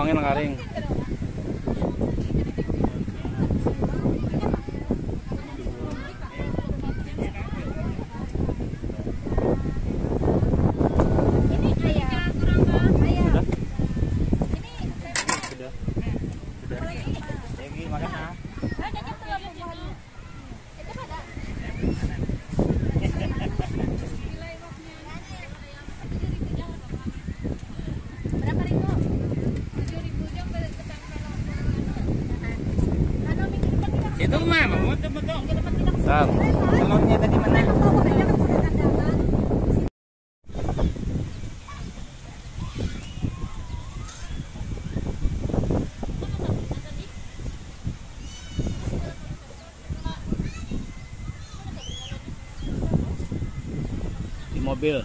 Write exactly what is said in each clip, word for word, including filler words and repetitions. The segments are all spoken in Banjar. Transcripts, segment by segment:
Angin karing. Sudah? Sudah. Sudah. Lagi makan, ah. Itu mah, mau betul-betul. Bentar. Telurnya tadi mana? Di mobil.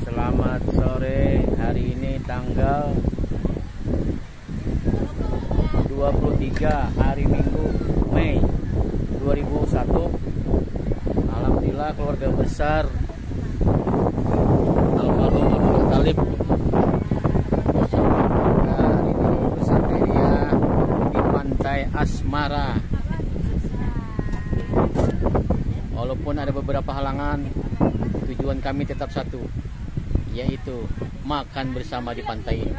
Selamat sore, hari ini tanggal dua puluh tiga, hari Minggu, Mei dua ribu satu. Alhamdulillah, keluarga besar almarhum Abdul Muttalib, hari ini bersantai ria di Pantai Asmara. Walaupun ada beberapa halangan, tujuan kami tetap satu, yaitu makan bersama di pantai ini.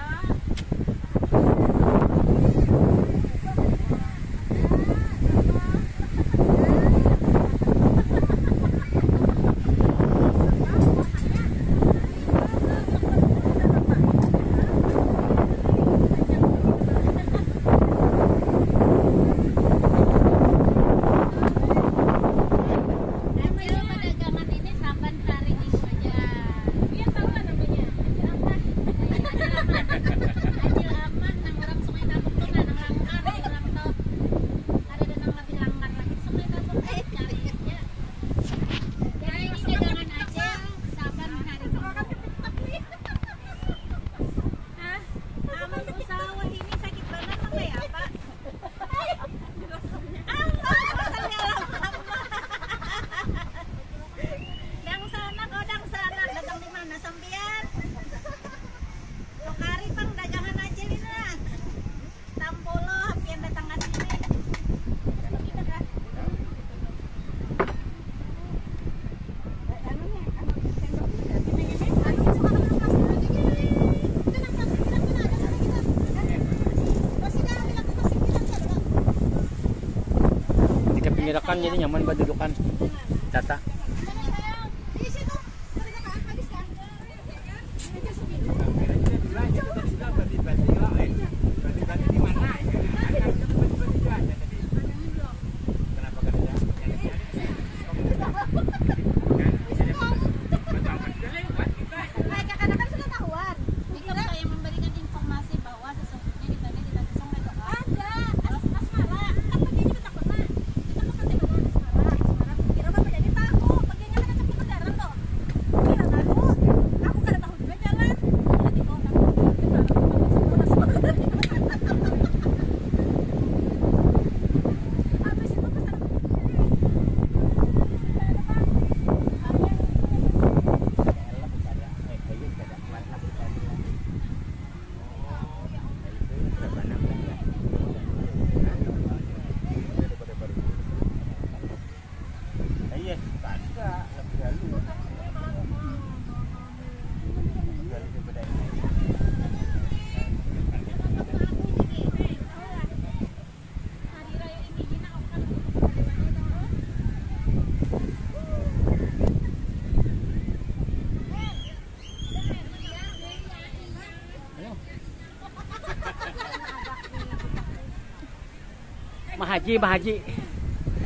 Acil pedagangan ini saban hari Minggu aja. Iya, tahu lah namanya. Acil apa? Dirakan jadi nyaman badudukan. Tata. Kayak kakak kan sudah tahuan. Ini kan saya memberikan informasi bahwa sesungguhnya kita ini tidak bisa berdoa. Ada. As- asmara. Kan tadi kita takut, nah. Kita kan pasti bawa asmara. Asmara. Kira apa jadi tahu? Bagiannya kan cek kejaran tuh. Kira tahu. Aku kada tahu juga jalan. Jadi kau tahu. Habis itu pesan. Mahaji, mahaji.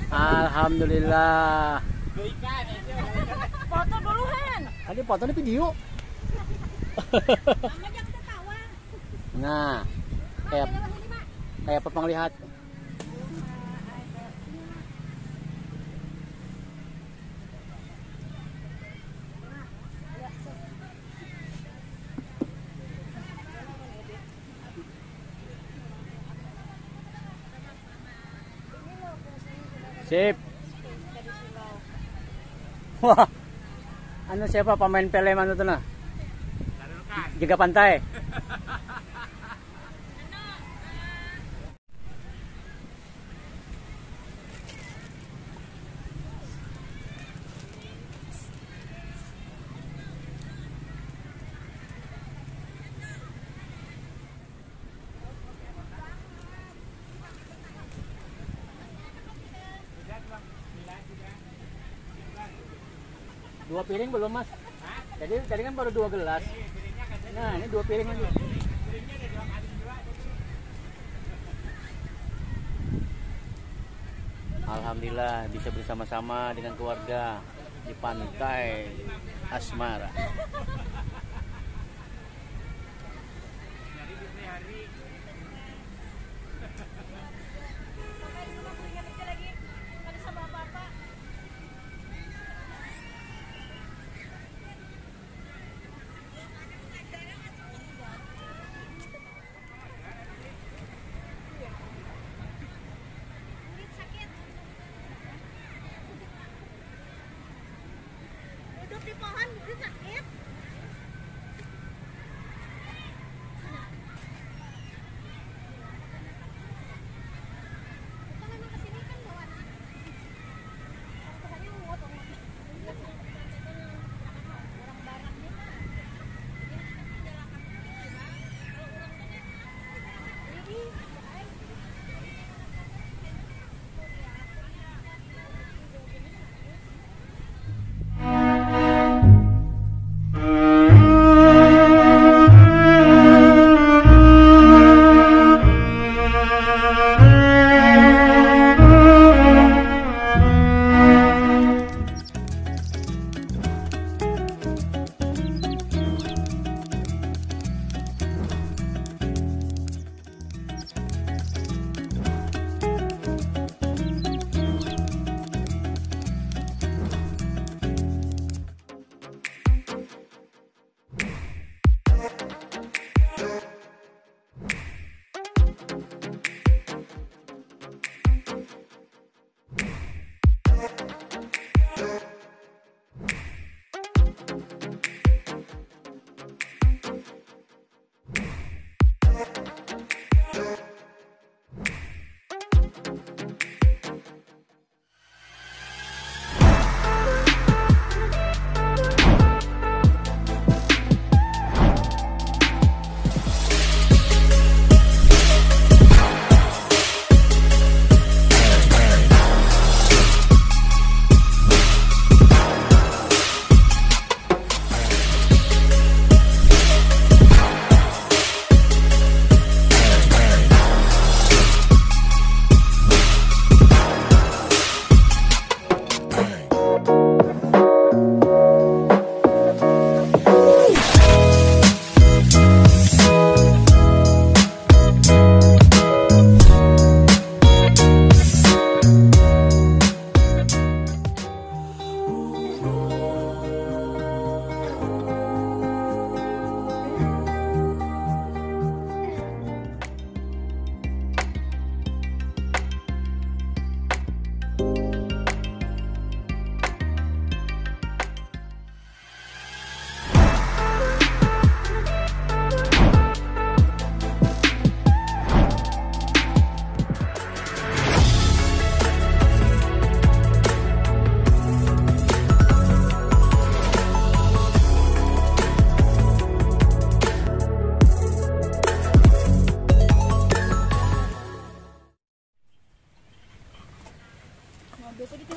Alhamdulillah. Foto dulu, Han. Tadi fotonya video. Nah, kayak kayak apa penglihat. Sip. Wah. Anu siapa pemain film anu tuh nah? Jaga pantai. Dua piring belum, Mas? Jadi tadi kan baru dua gelas. Nah, ini dua piring lagi. Alhamdulillah bisa bersama-sama dengan keluarga di Pantai Asmara. Duduk di pohon, bibir sakit. Kita memang kesini kan bawa anak. Rasanya mau orang barat gitu. Jadi kita perjalanan kaki, Bang. Kalau orang tanya, ini, ini,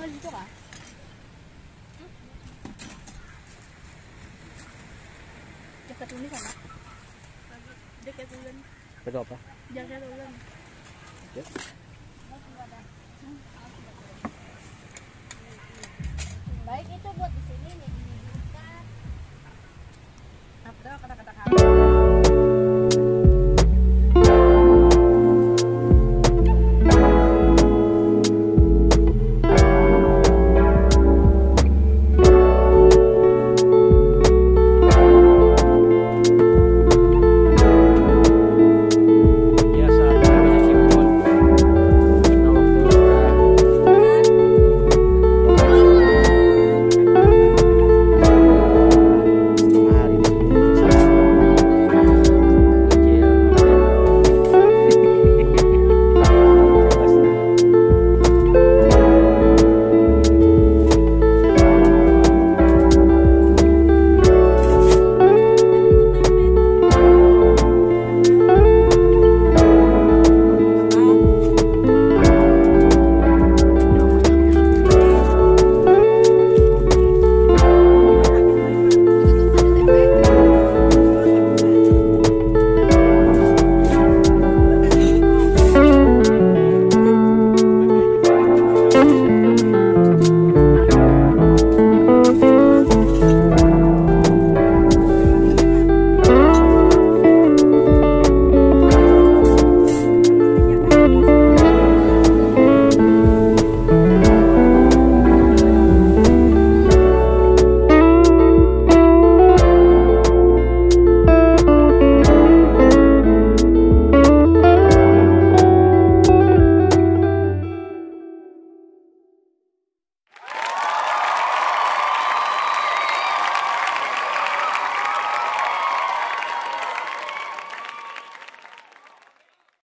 Gitu kah? Jaket ini sama. Jaket ulun. Itu apa? Jaket ulun. Ya.